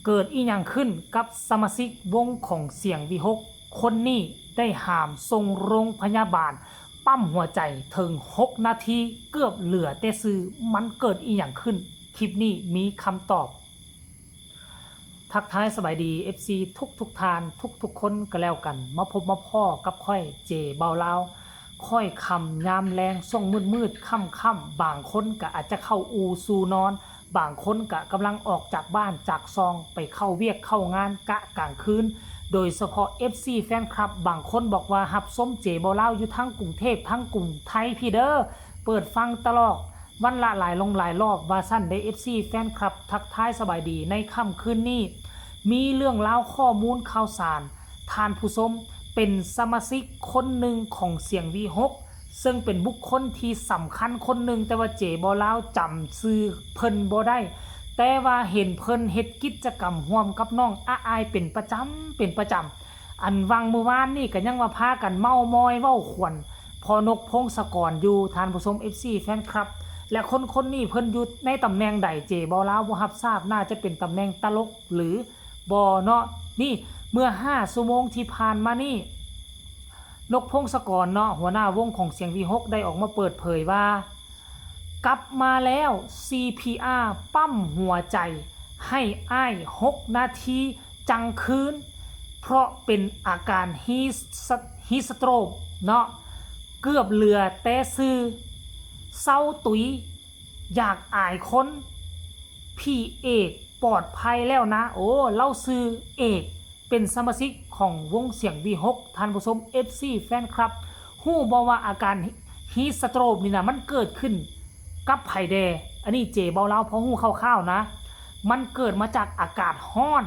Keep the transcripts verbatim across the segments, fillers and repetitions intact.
เกิดอีหยังขึ้นกับสมาชิกวงของเสียงวีหก คนนี้ได้หามส่งโรงพยาบาล ปั๊มหัวใจถึงหกนาที เกือบเหลือแต่ซื่อ มันเกิดอีหยังขึ้น คลิปนี้มีคำตอบ ทักทายสบายดี เอฟซี ทุกทุกท่าน ทุกทุกคนก็แล้วกัน มาพบมาพ้อกับข้อยเจเบาลาว ค่อยค่ำยามแลง ช่วงมืดๆ ค่ำๆ บางคนก็อาจจะเข้าอู่สู่นอน บางคนก็กำลังออกจากบ้านจากซองไปเข้าเวียกเข้างานกะกลางคืน โดยเฉพาะ เอฟซี แฟนคลับ บางคนบอกว่าฮับชมเจเบาลาวอยู่ทั้งกรุงเทพฯ ทั้งกรุงไทยพี้เด้อ เปิดฟังตลอดวันละหลายลงหลายรอบ ว่าซั่นเด้ เอฟซี แฟนคลับ ทักทายสบายดีในค่ำคืนนี้ มีเรื่องราวข้อมูลข่าวสาร ท่านผู้ชม เป็นสมาชิกคนหนึ่งของเสียงวีหก ซึ่งเป็นบุคคลที่สำคัญคนหนึ่ง แต่ว่าเจเบาลาวจำชื่อเพิ่นบ่ได้ แต่ว่าเห็นเพิ่นเฮ็ดกิจกรรมร่วมกับน้องอาอายเป็นประจำ เป็นประจำ อันวังมื้อวานนี่ก็ยังว่าพากันเม้ามอยเว้าขวนพ่อนกพงศกรอยู่ ท่านผู้ชม เอฟซี แฟนคลับ และคนคนนี้เพิ่นอยู่ในตำแหน่งใด เจเบาลาวบ่ฮับทราบ น่าจะเป็นตำแหน่งตลกหรือบ่เนาะ นี่ เมื่อห้าชั่วโมงที่ผ่านมานี่ นกพงศกรเนาะ หัวหน้าวงของเสียงวีหก ได้ออกมาเปิดเผยว่า กลับมาแล้ว ซีพีอาร์ ปั๊มหัวใจให้อ้ายหกนาทีจั่งคืน เพราะเป็นอาการ heat stroke เนาะ เกือบเหลือแต่ซื่อ เซาตุย อยากอายคน พี่เอกปลอดภัยแล้วนะ โอ้ ลาวชื่อเอก เป็นสมาชิกของวงเสียงวีหก ท่านผู้ชม เอฟซี แฟนคลับ ฮู้บ่ว่าอาการ heat stroke นี่นะ มันเกิดขึ้นกับไผแด่ อันนี้เจเบาลาวพอฮู้คร่าวๆนะ มันเกิดมาจากอากาศร้อน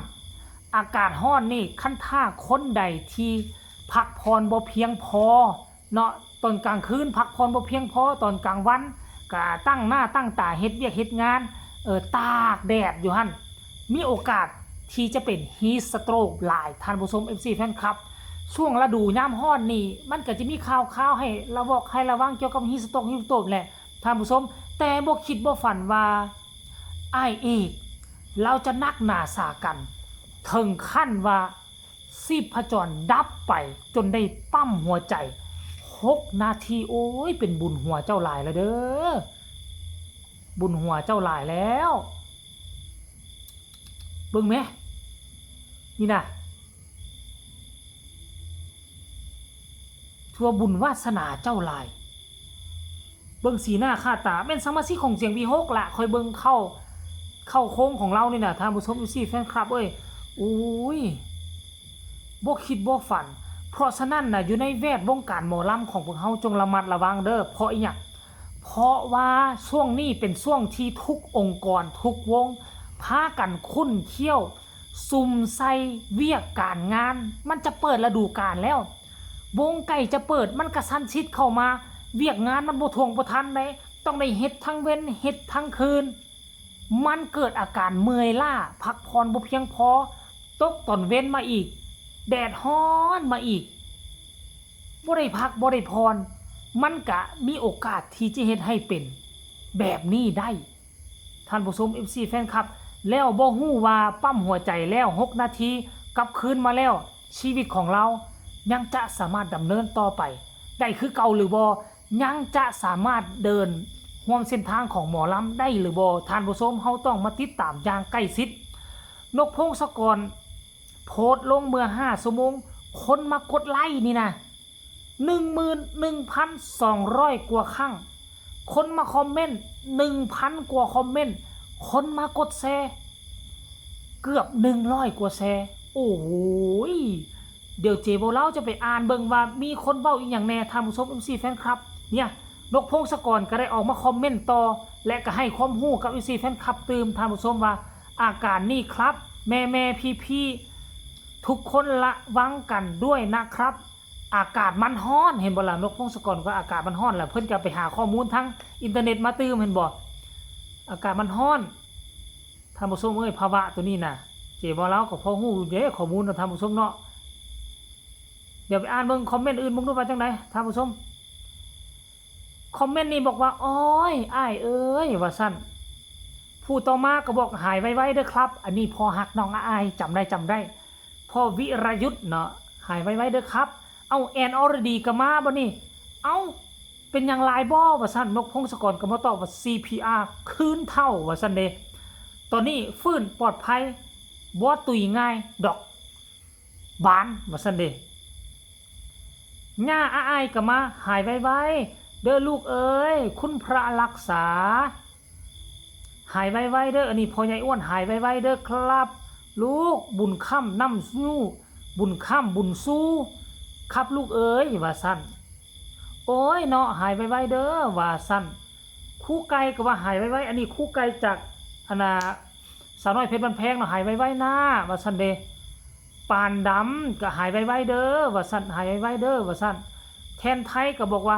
อากาศร้อนนี่ คันถ้าคนใดที่พักผ่อนบ่เพียงพอเนาะ ตอนกลางคืนพักผ่อนบ่เพียงพอ ตอนกลางวันก็ตั้งหน้าตั้งตาเฮ็ดเวียกเฮ็ดงาน เออ ตากแดดอยู่หั่น มีโอกาสที่จะเป็น heat stroke หลาย ท่านผู้ชม เอฟซี แฟนคลับ ช่วงฤดูยามร้อนนี่ มันก็จะมีข่าวๆให้ระวอกให้ระวังเกี่ยวกับ heat stroke heat stroke แหละ ท่านผู้ชม แต่บ่คิดบ่ฝันว่า อ้ายเอก ลาวจะหนักหนาสาหัส ถึงขั้นว่าชีพจรดับไป จนได้ปั๊มหัวใจ หกนาที โอ้ย เป็นบุญหัวเจ้าหลายแล้วเด้อ บุญหัวเจ้าหลายแล้ว เบิ่งแหม นี่นะ ถือว่าบุญวาสนาเจ้าหลาย เบิ่งสีหน้าค่าตา แม่นสมาชิกของเสียงวีหกละ ค่อยเบิ่งเข้า เข้าโค้งของลาวนี่นะ ท่านผู้ชม เอฟซี แฟนคลับเอ้ย โอ้ย บ่คิดบ่ฝัน เพราะฉะนั้นนะ อยู่ในแวดวงการหมอลำของพวกเฮาจงระมัดระวังเด้อ เพราะอีหยัง เพราะว่าช่วงนี้เป็นช่วงที่ทุกองค์กรทุกวง พากันคุ้นเคี้ยว ซุ่มใส่เวียกการงาน มันจะเปิดฤดูกาลแล้ว วงใกล้จะเปิด มันกระชั้นชิดเข้ามา เวียกงานมันบ่ถ่วงบ่ทันเด้ ต้องได้เฮ็ดทั้งเว็น เฮ็ดทั้งคืน มันเกิดอาการเมื่อยล้า พักผ่อนบ่เพียงพอ ตกตอนเว็นมาอีก แดดร้อนมาอีก บ่ได้พักบ่ได้ผ่อน มันกะมีโอกาสที่จะเฮ็ดให้เป็นแบบนี้ได้ ท่านผู้ชม เอฟซี แฟนคลับ แล้วบ่ฮู้ว่าปั๊มหัวใจแล้ว หกนาที กลับคืนมาแล้ว ชีวิตของลาวยังจะสามารถดำเนินต่อไปได้คือเก่าหรือบ่ ยังจะสามารถเดินร่วมเส้นทางของหมอลำได้หรือบ่ ท่านผู้ชม เฮาต้องมาติดตามอย่างใกล้ชิด นกพงศกรโพสต์ลงเมื่อห้าชั่วโมง คนมากดไลค์นี่นะ หนึ่งหมื่นหนึ่งพันสองร้อยกว่าครั้ง คนมาคอมเมนต์ หนึ่งพันกว่าคอมเมนต์ คนมากดแชร์ เกือบหนึ่งร้อยกว่าแชร์ โอ้โหย เดี๋ยวเจเบาลาวจะไปอ่านเบิ่งว่ามีคนเว้าอีหยังแน่ ท่านผู้ชม เอฟซี แฟนคลับ เนี่ย นกพงศกรก็ได้ออกมาคอมเมนต์ต่อ และก็ให้ความรู้กับ เอฟซี แฟนคลับตื่ม ท่านผู้ชม ว่าอาการนี้ครับ แม่ๆ พี่ๆ ทุกคนระวังกันด้วยนะครับ อากาศมันร้อน เห็นบ่ล่ะ นกพงศกรก็อากาศมันร้อนแหละ เพิ่นก็ไปหาข้อมูลทางอินเทอร์เน็ตมาตื่ม เห็นบ่ อากาศมันร้อน ท่านผู้ชมเอ้ย ภาวะตัวนี้นะ เจเบาลาวก็พอฮู้อยู่เด้ ข้อมูลนะท่านผู้ชมเนาะ เดี๋ยวไปอ่านเบิ่งคอมเมนต์อื่นเบิ่งดูว่าจั่งใด ท่านผู้ชม คอมเมนต์นี้บอกว่า โอ้ย อ้ายเอ้ย ว่าซั่น ผู้ต่อมาก็บอกหายไวๆเด้อครับ อันนี้พ่อฮักน้องอาย จำได้จำได้ พ่อวิรยุทธ์เนาะ หายไวๆเด้อครับ เอาแอนอรดีก็มาบ่นี่ เอาเป็นอย่างไรบ่ว่าซั่น นกพงศกรก็มาตอบว่า ซีพีอาร์ คืนเท่าว่าซั่นเด้ ตอนนี้ฟื้นปลอดภัย บ่ตุยง่ายดอก บานว่าซั่นเด้ ย่าอายก็มา หายไวๆเด้อลูกเอ้ย คุณพระรักษา หายไวๆเด้อ อันนี้พ่อใหญ่อ้วน หายไวๆเด้อครับ ลูกบุญค่ำน้ำสู้ บุญค่ำบุญสู้ ครับลูกเอ้ยว่าซั่น โอ้ยเนาะ หายไวๆเด้อว่าซั่น ครูไก่ก็ว่าหายไวๆ อันนี้ครูไก่จากอันน่ะสาวน้อยเพชรบ้านแพงเนาะ หายไวๆนะว่าซั่นเด้ ปานดำก็หายไวๆเด้อว่าซั่น หายไวๆเด้อว่าซั่น แทนไทยก็บอกว่า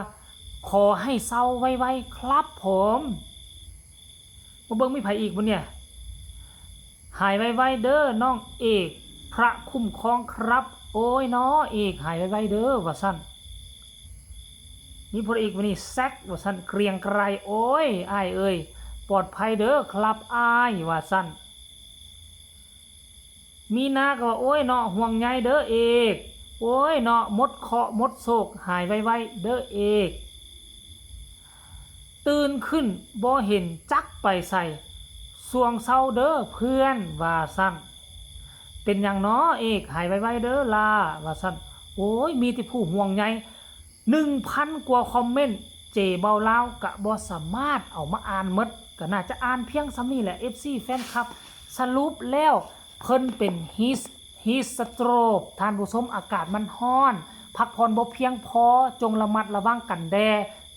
ขอให้เซาไวๆครับผม มาเบิ่งมีไผอีกบ่เนี่ย หายไวๆเด้อน้องเอก พระคุ้มครองครับ โอ้ยเนาะเอก หายไวๆเด้อว่าซั่น มีผู้ใดอีกบ่นี่ แซกว่าซั่น เกรียงไกร โอ้ยอ้ายเอ้ย ปลอดภัยเด้อครับอ้ายว่าซั่น มีนาก็ว่า โอ้ยเนาะ ห่วงใยเด้อเอก โอ้ยเนาะ หมดเคราะห์หมดโศก หายไวๆเด้อเอก ตื่นขึ้นบ่เห็นจักไปใส สวงเซาเด้อเพื่อนว่าซั่น เป็นหยังน้อเอก หายไวๆเด้อล่าว่าซั่น โอ้ย มีแต่ผู้ห่วงใย หนึ่งพันกว่าคอมเมนต์ เจเบาลาวก็บ่สามารถเอามาอ่านหมด ก็น่าจะอ่านเพียงส่ำนี้แหละ เอฟซี แฟนคลับ สรุปแล้วเพิ่นเป็น heat heat stroke ท่านผู้ชม อากาศมันร้อน พักผ่อนบ่เพียงพอ จงระมัดระวังกันแด่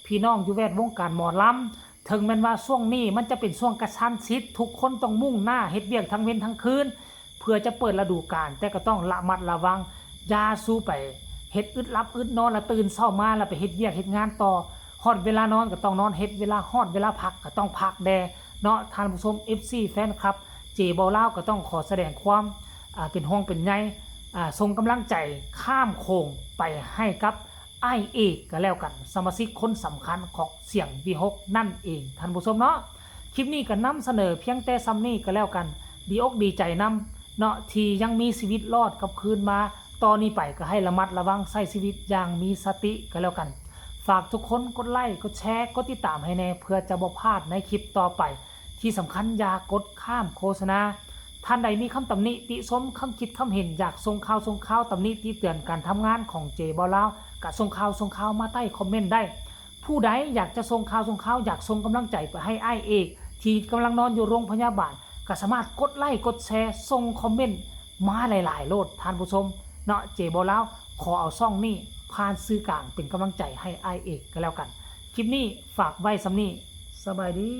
พี่น้องอยู่แวดวงการหมอลำ ถึงแม้นว่าช่วงนี้มันจะเป็นช่วงกระชั้นชิด ทุกคนต้องมุ่งหน้าเฮ็ดเวียกทั้งเว็นทั้งคืน เพื่อจะเปิดฤดูกาล แต่ก็ต้องระมัดระวัง อย่าสู่ไปเฮ็ดอึดหลับอึดนอน แล้วตื่นเช้ามาแล้วไปเฮ็ดเวียกเฮ็ดงานต่อ ฮอดเวลานอนก็ต้องนอน เฮ็ดเวลา ฮอดเวลาพักก็ต้องพักแด่เนาะ ท่านผู้ชม เอฟซี แฟนคลับ เจเบาลาวก็ต้องขอแสดงความ อ่า เป็นห่วงเป็นใย อ่า ส่งกำลังใจข้ามโขงไปให้กับอ้ายเอกก็แล้วกัน สมาชิกคนสำคัญของเสียงวีหกนั่นเอง ท่านผู้ชมเนาะ คลิปนี้ก็นำเสนอเพียงแต่ส่ำนี้ก็แล้วกัน ดีอกดีใจนำเนาะ ที่ยังมีชีวิตรอดกลับคืนมา ต่อนี้ไปก็ให้ระมัดระวัง ใช้ชีวิตอย่างมีสติก็แล้วกัน ฝากทุกคนกดไลค์ กดแชร์ กดติดตามให้แน่ เพื่อจะบ่พลาดในคลิปต่อไป ที่สำคัญอย่ากดข้ามโฆษณา ท่านใดมีคำตำหนิติชม คำคิดคำเห็น อยากส่งข่าวส่งข่าว ตำหนิติเตือนการทำงานของเจเบาลาว ก็ส่งข่าวส่งข่าวมาใต้คอมเมนต์ได้ ผู้ใดอยากจะส่งข่าวส่งข่าว อยากส่งกำลังใจไปให้อ้ายเอก ที่กำลังนอนอยู่โรงพยาบาล ก็สามารถกดไลค์กดแชร์ ส่งคอมเมนต์มาหลายๆโลด ท่านผู้ชมเนาะ เจเบาลาวขอเอาช่องนี้ผ่านสื่อกลางเป็นกำลังใจให้อ้ายเอกก็แล้วกัน คลิปนี้ฝากไว้ส่ำนี้ สบายดี